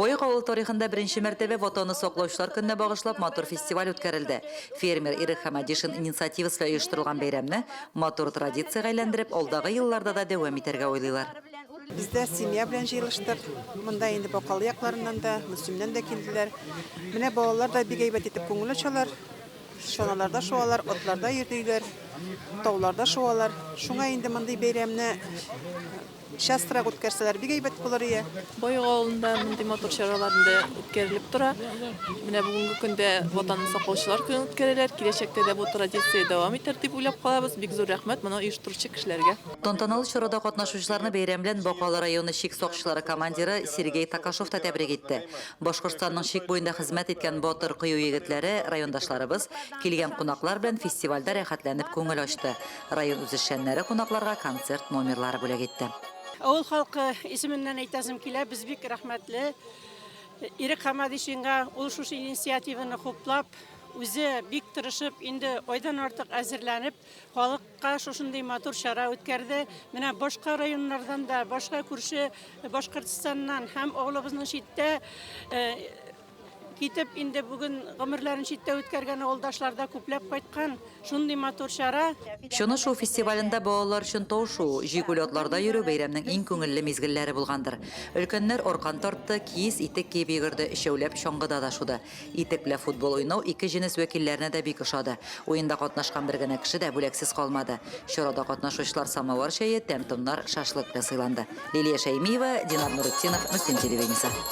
Баек авылы тарихында беренче мәртәбә Ватанны саклаучылар көненә багышлап матур фестиваль үткәрелде. Фермер Ирек Хәмәдишин инициативасы белән оештырылган бәйрәмне матур традициягә әйләндереп, алдагы елларда да дәвам итәргә уйлыйлар. Без дә семья белән җыелыштык. Монда инде Бакалы якларыннан да, Мөслимнән дә килделәр. Менә балалар да бик әйбәт итеп күңел ачалар. Чаналарда шуалар, атларда йөриләр, тауларда шуалар. Шуңа инде мондый бәйрәмне Частрак үткәрсәләр бик әйбәт булыр ие. Баек авылында мондый матур чаралар инде үткәрелеп тора. Менә бүгенге көндә Ватанны саклаучылар көнен үткәрәләр. Киләчәктә дә бу традиция дәвам итәр дип уйлап калабыз. Бик зур рәхмәт моны оештыручы кешеләргә. Тантаналы чарада катнашучыларны бәйрәм белән Бакалы районы чик сакчылары командиры Сергей Токашов та тәбрик итте. Башкортстанның чик буенда хезмәт иткән батыр, кыю егетләре, райондашларыбыз, килгән кунаклар белән фестивальдә рәхәтләнеп күңел ачты. Район үзешчәннәре кунакларга концерт номерлары бүләк итте. Авыл халкы исеменнән әйтәсем килә, без бик рәхмәтле Ирек Хамадишинга, ул шушы инициативаны хуплап, үзе бик тырышып, инде айдан артык әзерләнеп, халыкка шушындый матур чара үткәрде. Менә башка районнардан да, башка күрше Башкортстаннан һәм авылыбызның читтә Китеп, инде бүген гомерләрен читтә үткәргән авылдашлар да күпләп кайткан. Шундый матур чара. Чана шуу фестивалендә балалар өчен тау шуу, җигүле атларда йөрү бәйрәмнең иң күңелле мизгелләре булгандыр. Өлкәннәр аркан тартты, киез итек киеп йөгерде, өчәүләп чаңгыда да шуды. Итек белән футбол уйнау ике җенес вәкилләренә дә бик ошады. Уенда катнашкан бер генә кеше дә бүләксез калмады. Чарада катнашучылар самовар чәе, тәм-томнар, шашлык белән сыйланды. Лилия Шәймиева, Динар Нуретдинов, Мөслим телевидениесе.